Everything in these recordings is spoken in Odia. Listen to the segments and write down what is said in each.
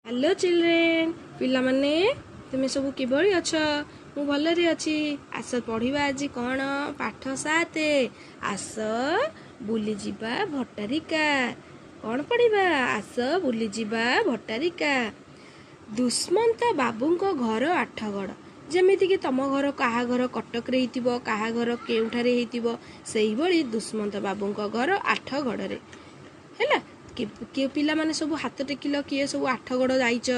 ହ୍ୟାଲୋ ଚିଲଡ୍ରେନ୍, ପିଲାମାନେ, ତୁମେ ସବୁ କିଭଳି ଅଛ? ମୁଁ ଭଲରେ ଅଛି। ଆସ ପଢ଼ିବା ଆଜି କ'ଣ? ପାଠ 7, ଆସ ବୁଲିଯିବା ଭଟ୍ଟାରିକା। କ'ଣ ପଢ଼ିବା? ଆସ ବୁଲିଯିବା ଭଟ୍ଟାରିକା। ଦୁଷ୍ମନ୍ତ ବାବୁଙ୍କ ଘର ଆଠଗଡ଼। ଯେମିତିକି ତମ ଘର, କାହା ଘର କଟକରେ ହେଇଥିବ, କାହା ଘର କେଉଁଠାରେ ହେଇଥିବ, ସେଇଭଳି ଦୁଷ୍ମନ୍ତ ବାବୁଙ୍କ ଘର ଆଠଗଡ଼ରେ। ହେଲା? କିଏ ପିଲାମାନେ ସବୁ ହାତ ଟେକିଲ, କିଏ ସବୁ ଆଠଗଡ଼ ଯାଇଛ?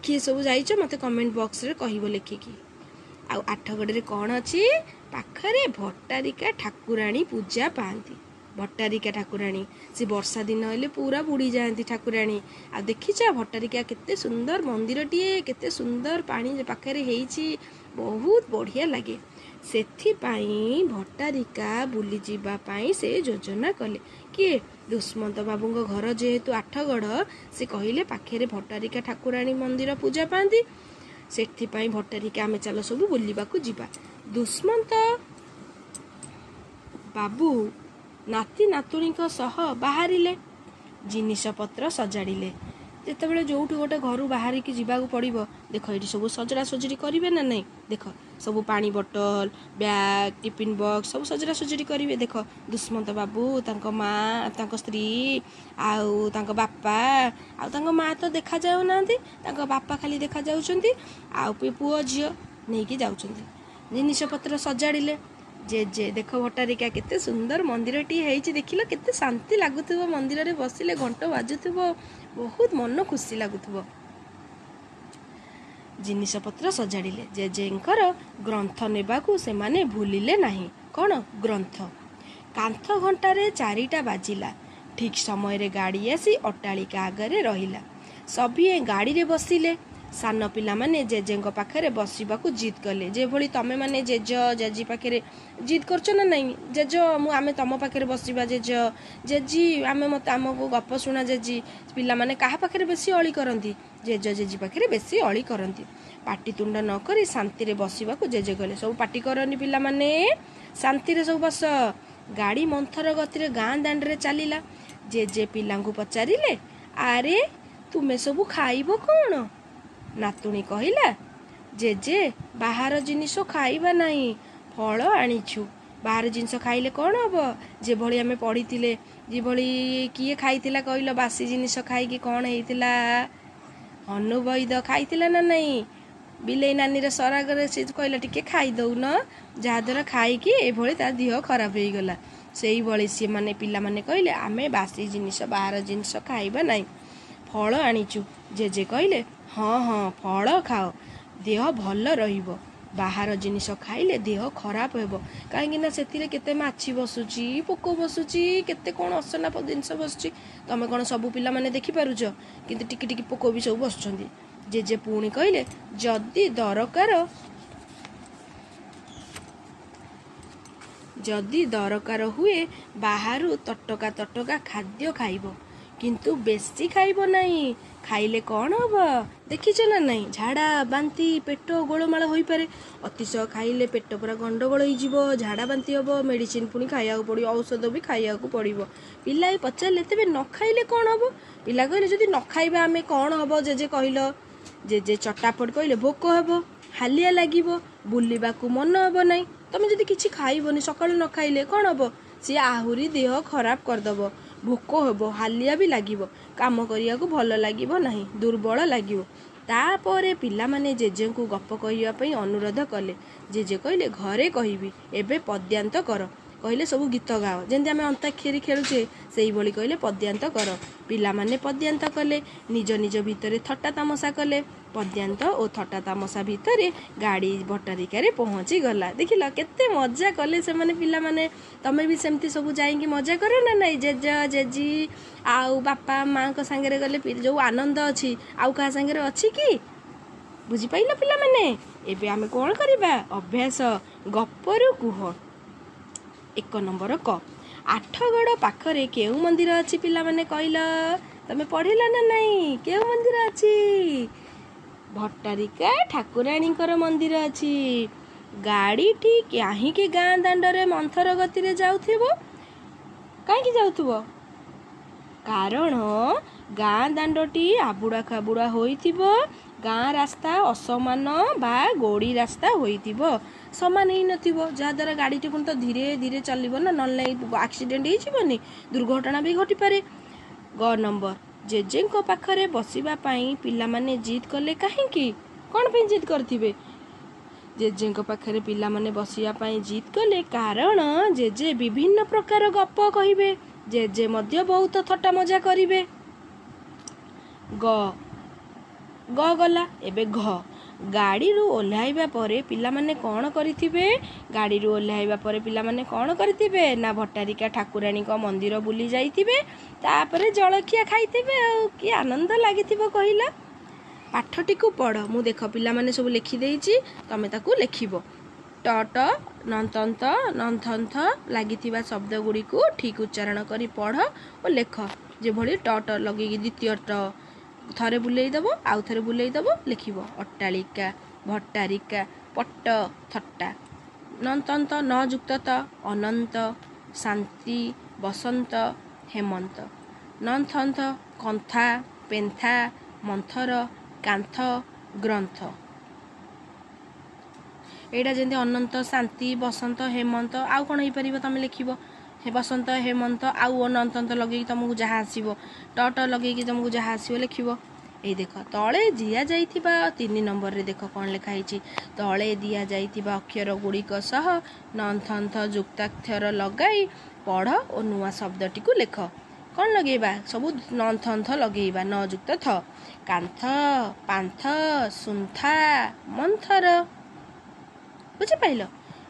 କିଏ ସବୁ ଯାଇଛ ମୋତେ କମେଣ୍ଟ ବକ୍ସରେ କହିବ ଲେଖିକି। ଆଉ ଆଠଗଡ଼ରେ କ'ଣ ଅଛି? ପାଖରେ ଭଟ୍ଟାରିକା ଠାକୁରାଣୀ ପୂଜା ପାଆନ୍ତି। ଭଟ୍ଟାରିକା ଠାକୁରାଣୀ, ସେ ବର୍ଷା ଦିନ ହେଲେ ପୁରା ବୁଡ଼ି ଯାଆନ୍ତି ଠାକୁରାଣୀ। ଆଉ ଦେଖିଛ ଭଟ୍ଟାରିକା କେତେ ସୁନ୍ଦର ମନ୍ଦିରଟିଏ, କେତେ ସୁନ୍ଦର ପାଣି ପାଖରେ ହେଇଛି, ବହୁତ ବଢ଼ିଆ ଲାଗେ। ସେଥିପାଇଁ ଭଟ୍ଟାରିକା ବୁଲିଯିବା ପାଇଁ ସେ ଯୋଜନା କଲେ। କିଏ? ଦୁଷ୍ମନ୍ତ ବାବୁଙ୍କ ଘର ଯେହେତୁ ଆଠଗଡ଼, ସେ କହିଲେ ପାଖରେ ଭଟ୍ଟାରିକା ଠାକୁରାଣୀ ମନ୍ଦିର ପୂଜା ପାଆନ୍ତି, ସେଥିପାଇଁ ଭଟ୍ଟାରିକା ଆମେ ଚାଲ ସବୁ ବୁଲିବାକୁ ଯିବା। ଦୁଷ୍ମନ୍ତ ବାବୁ ନାତି ନାତୁଣୀଙ୍କ ସହ ବାହାରିଲେ, ଜିନିଷପତ୍ର ସଜାଡ଼ିଲେ। ଯେତେବେଳେ ଯେଉଁଠି ଗୋଟେ ଘରୁ ବାହାରିକି ଯିବାକୁ ପଡ଼ିବ, ଦେଖ ଏଇଠି ସବୁ ସଜଡ଼ା ସଜଡ଼ି କରିବେ ନା ନାହିଁ? ଦେଖ ସବୁ ପାଣି ବୋଟଲ, ବ୍ୟାଗ୍, ଟିଫିନ୍ ବକ୍ସ ସବୁ ସଜଡ଼ା ସଜଡ଼ି କରିବେ। ଦେଖ ଦୁଷ୍ମନ୍ତ ବାବୁ, ତାଙ୍କ ମା, ତାଙ୍କ ସ୍ତ୍ରୀ ଆଉ ତାଙ୍କ ବାପା, ଆଉ ତାଙ୍କ ମା ତ ଦେଖାଯାଉନାହାନ୍ତି, ତାଙ୍କ ବାପା ଖାଲି ଦେଖାଯାଉଛନ୍ତି, ଆଉ ପୁଅ ଝିଅ ନେଇକି ଯାଉଛନ୍ତି। ଜିନିଷପତ୍ର ସଜାଡ଼ିଲେ। ଜେଜେ, ଦେଖ ଭଟ୍ଟାରିକା କେତେ ସୁନ୍ଦର ମନ୍ଦିରଟିଏ ହେଇଛି, ଦେଖିଲ କେତେ ଶାନ୍ତି ଲାଗୁଥିବ ମନ୍ଦିରରେ ବସିଲେ, ଘଣ୍ଟ ବାଜୁଥିବ, ବହୁତ ମନ ଖୁସି ଲାଗୁଥିବ। ଜିନିଷପତ୍ର ସଜାଡ଼ିଲେ। ଜେଜେଙ୍କର ଗ୍ରନ୍ଥ ନେବାକୁ ସେମାନେ ଭୁଲିଲେ ନାହିଁ। କ'ଣ ଗ୍ରନ୍ଥ? କାନ୍ଥ ଘଣ୍ଟାରେ 4ଟା ବାଜିଲା। ଠିକ୍ ସମୟରେ ଗାଡ଼ି ଆସି ଅଟ୍ଟାଳିକା ଆଗରେ ରହିଲା। ସଭିଏଁ ଗାଡ଼ିରେ ବସିଲେ। ସାନ ପିଲାମାନେ ଜେଜେଙ୍କ ପାଖରେ ବସିବାକୁ ଜିଦ୍ କଲେ। ଯେଭଳି ତମେମାନେ ଜେଜ ଜେଜି ପାଖରେ ଜିଦ୍ କରୁଛ ନା ନାହିଁ? ଜେଜ, ମୁଁ ଆମେ ତମ ପାଖରେ ବସିବା, ଜେଜ ଜେଜି, ଆମେ ମୋତେ ଆମକୁ ଗପ ଶୁଣା ଜେଜି। ପିଲାମାନେ କାହା ପାଖରେ ବେଶୀ ଅଳି କରନ୍ତି? ଜେଜ ଜେଜି ପାଖରେ ବେଶୀ ଅଳି କରନ୍ତି। ପାଟିତୁଣ୍ଡ ନ କରି ଶାନ୍ତିରେ ବସିବାକୁ ଜେଜେ କହିଲେ। ସବୁ ପାଟି କରନି ପିଲାମାନେ, ଶାନ୍ତିରେ ସବୁ ବସ। ଗାଡ଼ି ମନ୍ଥର ଗତିରେ ଗାଁ ଦାଣ୍ଡରେ ଚାଲିଲା। ଜେଜେ ପିଲାଙ୍କୁ ପଚାରିଲେ, ଆରେ ତୁମେ ସବୁ ଖାଇବ କ'ଣ? ନାତୁଣୀ କହିଲା, ଜେଜେ ବାହାର ଜିନିଷ ଖାଇବା ନାହିଁ, ଫଳ ଆଣିଛୁ। ବାହାର ଜିନିଷ ଖାଇଲେ କ'ଣ ହବ? ଯେଭଳି ଆମେ ପଢ଼ିଥିଲେ, ଯେଭଳି କିଏ ଖାଇଥିଲା କହିଲ? ବାସି ଜିନିଷ ଖାଇକି କ'ଣ ହେଇଥିଲା? ହନୁ ବୈଦ ଖାଇଥିଲା ନା ନାହିଁ? ବିଲେଇ ନାନୀର ସରାଗରେ ସେ କହିଲା ଟିକେ ଖାଇଦଉନ, ଯାହାଦ୍ୱାରା ଖାଇକି ଏଭଳି ତା ଦେହ ଖରାପ ହେଇଗଲା। ସେଇଭଳି ସେମାନେ ପିଲାମାନେ କହିଲେ ଆମେ ବାସି ଜିନିଷ, ବାହାର ଜିନିଷ ଖାଇବା ନାହିଁ, ଫଳ ଆଣିଛୁ। ଜେଜେ କହିଲେ, ହଁ ହଁ, ଫଳ ଖାଅ, ଦେହ ଭଲ ରହିବ। ବାହାର ଜିନିଷ ଖାଇଲେ ଦେହ ଖରାପ ହେବ, କାହିଁକି ନା ସେଥିରେ କେତେ ମାଛି ବସୁଛି, ପୋକ ବସୁଛି, କେତେ କ'ଣ ଅସନା ଜିନିଷ ବସୁଛି। ତମେ କ'ଣ ସବୁ ପିଲାମାନେ ଦେଖିପାରୁଛ? କିନ୍ତୁ ଟିକେ ଟିକେ ପୋକ ବି ସବୁ ବସୁଛନ୍ତି। ଜେଜେ ପୁଣି କହିଲେ, ଯଦି ଦରକାର ହୁଏ ବାହାରୁ ତଟକା ତଟକା ଖାଦ୍ୟ ଖାଇବ, କିନ୍ତୁ ବେଶୀ ଖାଇବ ନାହିଁ। ଖାଇଲେ କ'ଣ ହବ ଦେଖିଛ ନା ନାହିଁ? ଝାଡ଼ା ବାନ୍ତି, ପେଟ ଗୋଳମାଳ ହୋଇପାରେ। ଅତିଶୟ ଖାଇଲେ ପେଟ ପୁରା ଗଣ୍ଡଗୋଳ ହେଇଯିବ, ଝାଡ଼ା ବାନ୍ତି ହେବ, ମେଡ଼ିସିନ ପୁଣି ଖାଇବାକୁ ପଡ଼ିବ, ଔଷଧ ବି ଖାଇବାକୁ ପଡ଼ିବ। ପିଲା ପଚାରିଲେ, ତେବେ ନ ଖାଇଲେ କ'ଣ ହବ? ପିଲା କହିଲେ, ଯଦି ନ ଖାଇବା ଆମେ କ'ଣ ହବ ଜେଜେ କହିଲ? ଜେଜେ ଚଟାପଟ କହିଲେ, ଭୋକ ହେବ, ହାଲିଆ ଲାଗିବ, ବୁଲିବାକୁ ମନ ହେବ ନାହିଁ। ତମେ ଯଦି କିଛି ଖାଇବନି, ସକାଳୁ ନ ଖାଇଲେ କ'ଣ ହବ? ସିଏ ଆହୁରି ଦେହ ଖରାପ କରିଦେବ। ଭୋକ ହେବ, ହାଲିଆ ବି ଲାଗିବ, କାମ କରିବାକୁ ଭଲ ଲାଗିବ ନାହିଁ, ଦୁର୍ବଳ ଲାଗିବ। ତାପରେ ପିଲାମାନେ ଜେଜେଙ୍କୁ ଗପ କହିବା ପାଇଁ ଅନୁରୋଧ କଲେ। ଜେଜେ କହିଲେ, ଘରେ କହିବି, ଏବେ ପଦ୍ୟାନ୍ତ କର। କହିଲେ ସବୁ ଗୀତ ଗାଅ, ଯେମିତି ଆମେ ଅନ୍ତାକ୍ଷରୀ ଖେଳୁଛେ ସେଇଭଳି କହିଲେ ପଦ୍ୟାନ୍ତ କର। ପିଲାମାନେ ପଦ୍ୟାନ୍ତ କଲେ, ନିଜ ନିଜ ଭିତରେ ଥଟ୍ଟା ତାମସା କଲେ। ପଦ୍ୟାନ୍ତ ଓ ଥଟ୍ଟା ତାମସା ଭିତରେ ଗାଡ଼ି ଭଟ୍ଟାରିକାରେ ପହଞ୍ଚିଗଲା। ଦେଖିଲ କେତେ ମଜା କଲେ ସେମାନେ ପିଲାମାନେ। ତମେ ବି ସେମିତି ସବୁ ଯାଇକି ମଜା କର ନା ନାଇଁ? ଜେଜ ଜେଜି ଆଉ ବାପା ମାଆଙ୍କ ସାଙ୍ଗରେ ଗଲେ ଯେଉଁ ଆନନ୍ଦ ଅଛି, ଆଉ କାହା ସାଙ୍ଗରେ ଅଛି କି? ବୁଝିପାରିଲ ପିଲାମାନେ? ଏବେ ଆମେ କ'ଣ କରିବା? ଅଭ୍ୟାସ, ଗପରୁ କୁହ। 1 ନମ୍ବର କ, ଆଠଗଡ଼ ପାଖରେ କେଉଁ ମନ୍ଦିର ଅଛି? ପିଲାମାନେ କହିଲ, ତମେ ପଢ଼ିଲ ନା ନାଇଁ? କେଉଁ ମନ୍ଦିର ଅଛି? ଭଟ୍ଟାରିକା ଠାକୁରାଣୀଙ୍କର ମନ୍ଦିର ଅଛି। ଗାଡ଼ିଟି କାହିଁକି ଗାଁ ଦାଣ୍ଡରେ ମନ୍ଥର ଗତିରେ ଯାଉଥିବ? କାହିଁକି ଯାଉଥିବ? କାରଣ ଗାଁ ଦାଣ୍ଡଟି ଆବୁଡ଼ା ଖାବୁଡ଼ା ହୋଇଥିବ। ଗାଁ ରାସ୍ତା ଅସମାନ ବା ଗୋଡ଼ି ରାସ୍ତା ହୋଇଥିବ, ସମାନ ହେଇନଥିବ, ଯାହାଦ୍ୱାରା ଗାଡ଼ିଟି ପୁଣି ତ ଧୀରେ ଧୀରେ ଚାଲିବ ନା, ନହେଲେ ନାହିଁ ଆକ୍ସିଡେଣ୍ଟ ହେଇଯିବନି, ଦୁର୍ଘଟଣା ବି ଘଟିପାରେ। ଗ ନମ୍ବର, ଜେଜେଙ୍କ ପାଖରେ ବସିବା ପାଇଁ ପିଲାମାନେ ଜିଦ୍ କଲେ କାହିଁକି? କ'ଣ ପାଇଁ ଜିଦ୍ କରିଥିବେ? ଜେଜେଙ୍କ ପାଖରେ ପିଲାମାନେ ବସିବା ପାଇଁ ଜିଦ୍ କଲେ କାରଣ ଜେଜେ ବିଭିନ୍ନ ପ୍ରକାର ଗପ କହିବେ, ଜେଜେ ମଧ୍ୟ ବହୁତ ଥଟ୍ଟା ମଜା କରିବେ। ଗ ଗ ଗଲା, ଏବେ ଘ। ଗାଡ଼ିରୁ ଓହ୍ଲାଇବା ପରେ ପିଲାମାନେ କ'ଣ କରିଥିବେ? ଗାଡ଼ିରୁ ଓହ୍ଲାଇବା ପରେ ପିଲାମାନେ କ'ଣ କରିଥିବେ ନା ଭଟ୍ଟାରିକା ଠାକୁରାଣୀଙ୍କ ମନ୍ଦିର ବୁଲି ଯାଇଥିବେ, ତାପରେ ଜଳଖିଆ ଖାଇଥିବେ। ଆଉ କି ଆନନ୍ଦ ଲାଗିଥିବ କହିଲ? ପାଠଟିକୁ ପଢ଼। ମୁଁ ଦେଖ ପିଲାମାନେ ସବୁ ଲେଖିଦେଇଛି, ତମେ ତାକୁ ଲେଖିବ। ଟ ଟ ନନ୍ତନ୍ତ ନନ୍ଥନ୍ଥ ଲାଗିଥିବା ଶବ୍ଦ ଗୁଡ଼ିକୁ ଠିକ୍ ଉଚ୍ଚାରଣ କରି ପଢ଼ ଓ ଲେଖ। ଯେଭଳି ଟ ଟ ଲଗେଇକି ଦ୍ୱିତୀୟ ଟ ଥରେ ବୁଲେଇ ଦେବ, ଆଉ ଥରେ ବୁଲେଇ ଦେବ, ଲେଖିବ। ଅଟ୍ଟାଳିକା, ଭଟ୍ଟାରିକା, ପଟ୍ଟ, ଥଟ୍ଟା। ନନ୍ତନ୍ତ ନ ଯୁକ୍ତ ତ, ଅନନ୍ତ, ଶାନ୍ତି, ବସନ୍ତ, ହେମନ୍ତ। ନନ୍ଥନ୍ଥ, କନ୍ଥା, ପେନ୍ଥା, ମନ୍ଥର, କାନ୍ଥ, ଗ୍ରନ୍ଥ। ଏଇଟା ଯେମିତି ଅନନ୍ତ, ଶାନ୍ତି, ବସନ୍ତ, ହେମନ୍ତ, ଆଉ କ'ଣ ହେଇପାରିବ ତମେ ଲେଖିବ। ବସନ୍ତ, ହେମନ୍ତ ଆଉ ଅନନ୍ତନ୍ତ ଲଗେଇକି ତମକୁ ଯାହା ଆସିବ, ଟ ଟ ଲଗେଇକି ତମକୁ ଯାହା ଆସିବ ଲେଖିବ। ଏଇ ଦେଖ ତଳେ ଦିଆଯାଇଥିବା 3 ନମ୍ବରରେ ଦେଖ କ'ଣ ଲେଖା ହେଇଛି। ତଳେ ଦିଆଯାଇଥିବା ଅକ୍ଷର ଗୁଡ଼ିକ ସହ ନନ୍ଥନ୍ଥ ଯୁକ୍ତାକ୍ଷର ଲଗାଇ ପଢ଼ ଓ ନୂଆ ଶବ୍ଦଟିକୁ ଲେଖ। କ'ଣ ଲଗେଇବା? ସବୁ ନନ୍ଥନ୍ଥ ଲଗେଇବା, ନ ଯୁକ୍ତ ଥ। କାନ୍ଥ, ପାନ୍ଥ, ସୁନ୍ଥା, ମନ୍ଥର। ବୁଝିପାରିଲ?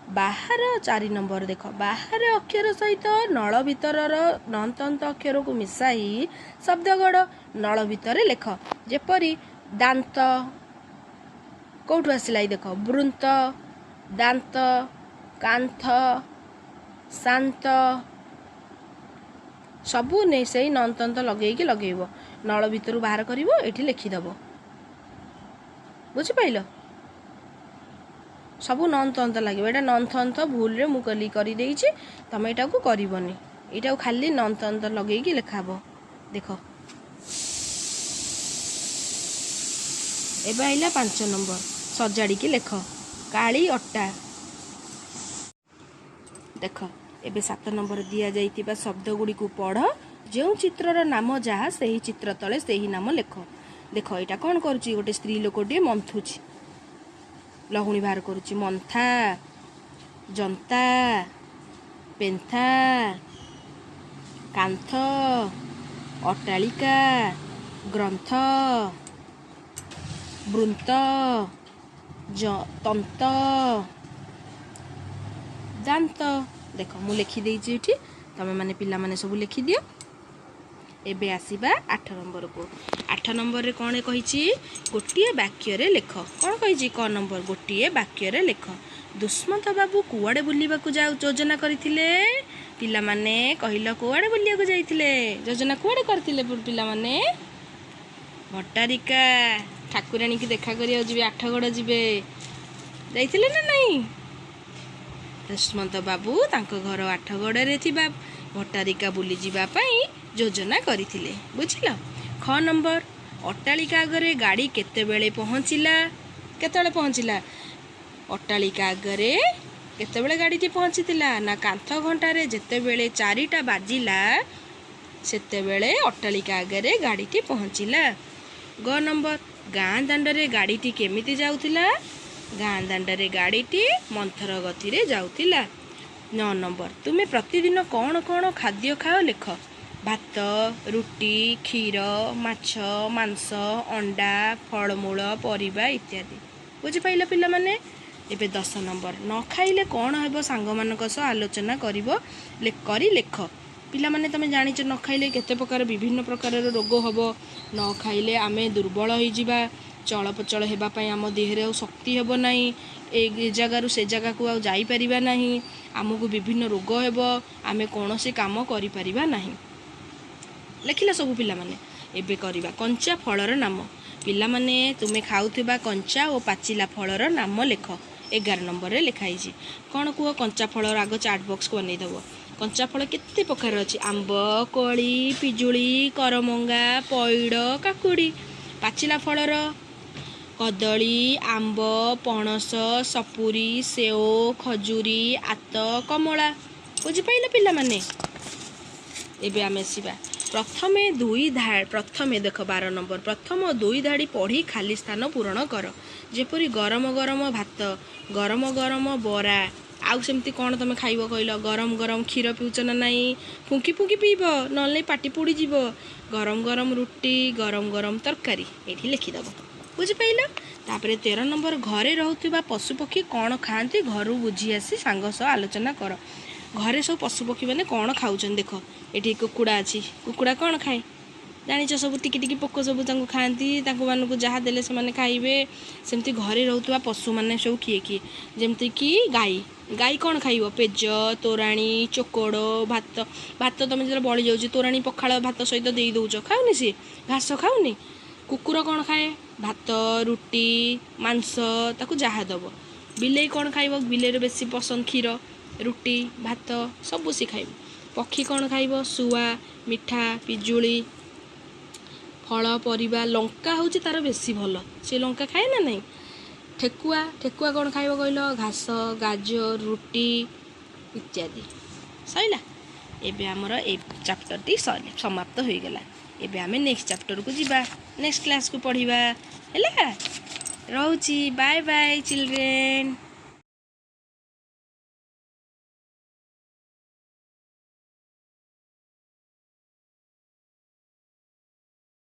ବାହାର 4 ନମ୍ବର ଦେଖ, ବାହାର ଅକ୍ଷର ସହିତ ନଳ ଭିତରର ନନ୍ତନ୍ତ ଅକ୍ଷରକୁ ମିଶାଇ ଶବ୍ଦ ଗଢ଼, ନଳ ଭିତରେ ଲେଖ। ଯେପରି ଦାନ୍ତ, କେଉଁଠୁ ଆସିଲା ଏଇ ଦେଖ, ବୃନ୍ତ, ଦାନ୍ତ, କାନ୍ଥ, ଶାନ୍ତ, ସବୁ ନେଇ ସେଇ ନନ୍ତନ୍ତ ଲଗେଇକି ଲଗେଇବ, ନଳ ଭିତରୁ ବାହାର କରିବ, ଏଇଠି ଲେଖିଦେବ। ବୁଝିପାରିଲ? ସବୁ ନନ୍ତନ୍ତ ଲାଗିବ। ଏଇଟା ନନ୍ଥନ୍ଥ ଭୁଲରେ ମୁଁ କଲି କରିଦେଇଛି, ତମେ ଏଇଟାକୁ କରିବନି, ଏଇଟାକୁ ଖାଲି ନନ୍ତନ୍ତ ଲଗେଇକି ଲେଖାହବ। ଦେଖ ଏବେ ଆଇଲା 5 ନମ୍ବର, ସଜାଡ଼ିକି ଲେଖ। କାଳି ଅଟା। ଦେଖ ଏବେ 7 ନମ୍ବର, ଦିଆଯାଇଥିବା ଶବ୍ଦ ଗୁଡ଼ିକୁ ପଢ଼, ଯେଉଁ ଚିତ୍ରର ନାମ ଯାହା ସେହି ଚିତ୍ର ତଳେ ସେହି ନାମ ଲେଖ। ଦେଖ ଏଇଟା କ'ଣ କରୁଛି? ଗୋଟେ ସ୍ତ୍ରୀ ଲୋକଟିଏ ମନ୍ଥୁଛି, ଲହୁଣୀ ବାହାର କରୁଛି। ମନ୍ଥା, ଜନ୍ତା, ପେନ୍ଥା, କାନ୍ଥ, ଅଟ୍ଟାଳିକା, ଗ୍ରନ୍ଥ, ବୃନ୍ତ, ତନ୍ତ, ଦାନ୍ତ। ଦେଖ ମୁଁ ଲେଖିଦେଇଛି ଏଠି, ତମେମାନେ ପିଲାମାନେ ସବୁ ଲେଖିଦିଅ। ଏବେ ଆସିବା 8 ନମ୍ବରକୁ। 8 ନମ୍ବରରେ କ'ଣ କହିଛି? ଗୋଟିଏ ବାକ୍ୟରେ ଲେଖ। କ'ଣ କହିଛି? କ ନମ୍ବର, ଗୋଟିଏ ବାକ୍ୟରେ ଲେଖ। ଦୁଷ୍ମନ୍ତ ବାବୁ କୁଆଡ଼େ ବୁଲିବାକୁ ଯୋଜନା କରିଥିଲେ? ପିଲାମାନେ କହିଲ କୁଆଡ଼େ ବୁଲିବାକୁ ଯାଇଥିଲେ? ଯୋଜନା କୁଆଡ଼େ କରିଥିଲେ ପିଲାମାନେ? ଭଟ୍ଟାରିକା ଠାକୁରାଣୀକି ଦେଖା କରିବାକୁ ଯିବେ, ଆଠଗଡ଼ ଯିବେ, ଯାଇଥିଲେ ନା ନାଇଁ? ଦୁଷ୍ମନ୍ତ ବାବୁ ତାଙ୍କ ଘର ଆଠଗଡ଼ରେ ଥିବା ଭଟ୍ଟାରିକା ବୁଲିଯିବା ପାଇଁ ଯୋଜନା କରିଥିଲେ। ବୁଝିଲ? ଖ ନମ୍ବର, ଅଟ୍ଟାଳିକା ଆଗରେ ଗାଡ଼ି କେତେବେଳେ ପହଞ୍ଚିଲା? କେତେବେଳେ ପହଞ୍ଚିଲା? ଅଟ୍ଟାଳିକା ଆଗରେ କେତେବେଳେ ଗାଡ଼ିଟି ପହଞ୍ଚିଥିଲା ନା କାନ୍ଥ ଘଣ୍ଟାରେ ଯେତେବେଳେ 4ଟା ବାଜିଲା ସେତେବେଳେ ଅଟ୍ଟାଳିକା ଆଗରେ ଗାଡ଼ିଟି ପହଞ୍ଚିଲା। ଗ ନମ୍ବର, ଗାଁ ଦାଣ୍ଡରେ ଗାଡ଼ିଟି କେମିତି ଯାଉଥିଲା? ଗାଁ ଦାଣ୍ଡରେ ଗାଡ଼ିଟି ମନ୍ଥର ଗତିରେ ଯାଉଥିଲା। 9 ନମ୍ବର, ତୁମେ ପ୍ରତିଦିନ କ'ଣ କ'ଣ ଖାଦ୍ୟ ଖାଅ ଲେଖ। ଭାତ, ରୁଟି, କ୍ଷୀର, ମାଛ, ମାଂସ, ଅଣ୍ଡା, ଫଳମୂଳ, ପରିବା ଇତ୍ୟାଦି। ବୁଝିପାରିଲ ପିଲାମାନେ? ଏବେ 10 ନମ୍ବର, ନ ଖାଇଲେ କ'ଣ ହେବ ସାଙ୍ଗମାନଙ୍କ ସହ ଆଲୋଚନା କରିବ, କରି ଲେଖ। ପିଲାମାନେ ତମେ ଜାଣିଛ ନ ଖାଇଲେ କେତେ ପ୍ରକାର ବିଭିନ୍ନ ପ୍ରକାରର ରୋଗ ହେବ। ନ ଖାଇଲେ ଆମେ ଦୁର୍ବଳ ହେଇଯିବା, ଚଳପ୍ରଚଳ ହେବା ପାଇଁ ଆମ ଦେହରେ ଆଉ ଶକ୍ତି ହେବ ନାହିଁ, ଏ ଜାଗାରୁ ସେ ଜାଗାକୁ ଆଉ ଯାଇପାରିବା ନାହିଁ, ଆମକୁ ବିଭିନ୍ନ ରୋଗ ହେବ, ଆମେ କୌଣସି କାମ କରିପାରିବା ନାହିଁ। ଲେଖିଲ ସବୁ ପିଲାମାନେ? ଏବେ କରିବା କଞ୍ଚା ଫଳର ନାମ। ପିଲାମାନେ ତୁମେ ଖାଉଥିବା କଞ୍ଚା ଓ ପାଚିଲା ଫଳର ନାମ ଲେଖ। 11 ନମ୍ବରରେ ଲେଖା ହେଇଛି। କ'ଣ କୁହ? କଞ୍ଚା ଫଳର ଆଗ ଚାଟ୍ ବକ୍ସ ବନେଇଦେବ। କଞ୍ଚା ଫଳ କେତେ ପ୍ରକାର ଅଛି? ଆମ୍ବ, କୋଳି, ପିଜୁଳି, କରମଙ୍ଗା, ପଇଡ଼, କାକୁଡ଼ି। ପାଚିଲା ଫଳର କଦଳୀ, ଆମ୍ବ, ପଣସ, ସପୁରୀ, ସେଓ, ଖଜୁରୀ, ଆତ, କମଳା। ବୁଝିପାରିଲ ପିଲାମାନେ? ଏବେ ଆମେ ଆସିବା ପ୍ରଥମେ ଦୁଇ ଧା ପ୍ରଥମେ ଦେଖ, 12 ନମ୍ବର। ପ୍ରଥମ ଦୁଇ ଧାଡ଼ି ପଢ଼ି ଖାଲି ସ୍ଥାନ ପୂରଣ କର। ଯେପରି ଗରମ ଗରମ ଭାତ, ଗରମ ଗରମ ବରା, ଆଉ ସେମିତି କ'ଣ ତୁମେ ଖାଇବ କହିଲ? ଗରମ ଗରମ କ୍ଷୀର ପିଉଛ ନା ନାହିଁ? ଫୁଙ୍କି ଫୁଙ୍କି ପିଇବ, ନହେଲେ ପାଟି ପୋଡ଼ିଯିବ। ଗରମ ଗରମ ରୁଟି, ଗରମ ଗରମ ତରକାରୀ ଏଇଠି ଲେଖିଦେବ। ବୁଝିପାରିଲ? ତାପରେ 13 ନମ୍ବର, ଘରେ ରହୁଥିବା ପଶୁପକ୍ଷୀ କ'ଣ ଖାଆନ୍ତି ଘରୁ ବୁଝି ଆସି ସାଙ୍ଗ ସହ ଆଲୋଚନା କର। ଘରେ ସବୁ ପଶୁପକ୍ଷୀମାନେ କ'ଣ ଖାଉଛନ୍ତି? ଦେଖ, ଏଠି କୁକୁଡ଼ା ଅଛି। କୁକୁଡ଼ା କ'ଣ ଖାଏ ଜାଣିଛ? ସବୁ ଟିକି ଟିକି ପୋକ ସବୁ ତାଙ୍କୁ ଖାଆନ୍ତି। ତାଙ୍କୁ ମାନଙ୍କୁ ଯାହା ଦେଲେ ସେମାନେ ଖାଇବେ। ସେମିତି ଘରେ ରହୁଥିବା ପଶୁମାନେ ସବୁ କିଏ କିଏ? ଯେମିତିକି ଗାଈ। ଗାଈ କ'ଣ ଖାଇବ? ପେଜ, ତୋରାଣୀ, ଚୋକଡ଼, ଭାତ। ଭାତ ତୁମେ ଯେତେବେଳେ ବଳି ଯାଉଛି, ତୋରାଣୀ ପଖାଳ ଭାତ ସହିତ ଦେଇ ଦେଉଛ, ଖାଉନି ସିଏ? ଘାସ ଖାଉନି? କୁକୁର କ'ଣ ଖାଏ? ଭାତ, ରୁଟି, ମାଂସ, ତାକୁ ଯାହା ଦେବ। ବିଲେଇ କ'ଣ ଖାଇବ? ବିଲେଇର ବେଶୀ ପସନ୍ଦ କ୍ଷୀର, ରୁଟି, ଭାତ ସବୁ ସେ ଖାଇବ। ପକ୍ଷୀ କ'ଣ ଖାଇବ? ଶୁଆ, ମିଠା, ପିଜୁଳି, ଫଳ, ପରିବା। ଲଙ୍କା ହେଉଛି ତା'ର ବେଶୀ ଭଲ, ସେ ଲଙ୍କା ଖାଏ ନା ନାହିଁ? ଠେକୁଆ, ଠେକୁଆ କ'ଣ ଖାଇବ କହିଲ? ଘାସ, ଗାଜର, ରୁଟି ଇତ୍ୟାଦି। ସରିଲା। ଏବେ ଆମର ଏଇ ଚାପ୍ଟରଟି ସରିଲା, ସମାପ୍ତ ହୋଇଗଲା। ଏବେ ଆମେ ନେକ୍ସଟ ଚାପ୍ଟରକୁ ଯିବା, ନେକ୍ସଟ କ୍ଲାସ୍କୁ ପଢ଼ିବା। ହେଲା, ରହୁଛି। Bye bye children.